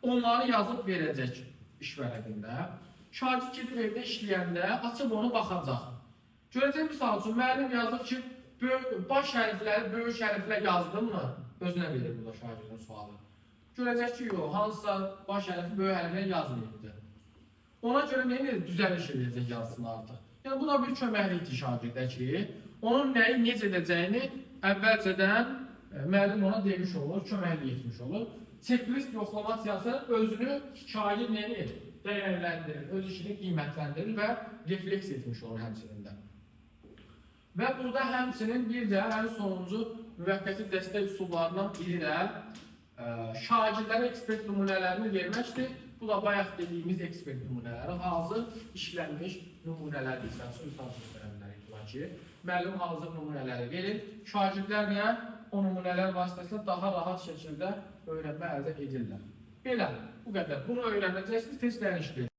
Onları yazıb verəcək iş vərəqində. Şagird gedib evdə işləyəndə açıb onu baxacaq. Görəcək, misal üçün, müəllim yazır ki, böyük, baş hərfləri böyük hərflə yazdınmı? Özünə verir burada şagirdin sualı. Görəcək ki, yox, hansısa baş hərfi böyük hərflə yazmayıbdır. Ona görə nə edir? Düzəliş eləyəcək yazısını artıq. Yəni bu da bir köməklikdir şagirdə ki, onun nəyi necə edəcəyini əvvəlcədən müəllim ona demiş olur, köməklik etmiş olur. Checklist yoxlama siyasəti özünü şagird nə edir? Dəyərləndirir, öz işini qiymətləndirir və refleks etmiş olur həmçinin də. Və burada həmçinin bir də ən sonuncu müvəqqəti dəstək üsullarından biri də şagirdlərə ekspert nümunələrini verməkdir. Bu da bayaq dediyimiz ekspert nümunələri, hazır işlənmiş nümunələrdir. Misal üçün göstərə bilərik buna ki, müəllim hazır nümunələri verir. Şagirdlər nə? O nümunələr vasitəsilə daha rahat şəkildə öyrənmə əldə edirlər. Belə, bu qədər. Bunu öyrənəcəksiniz, testlərin işləyəcəksiniz.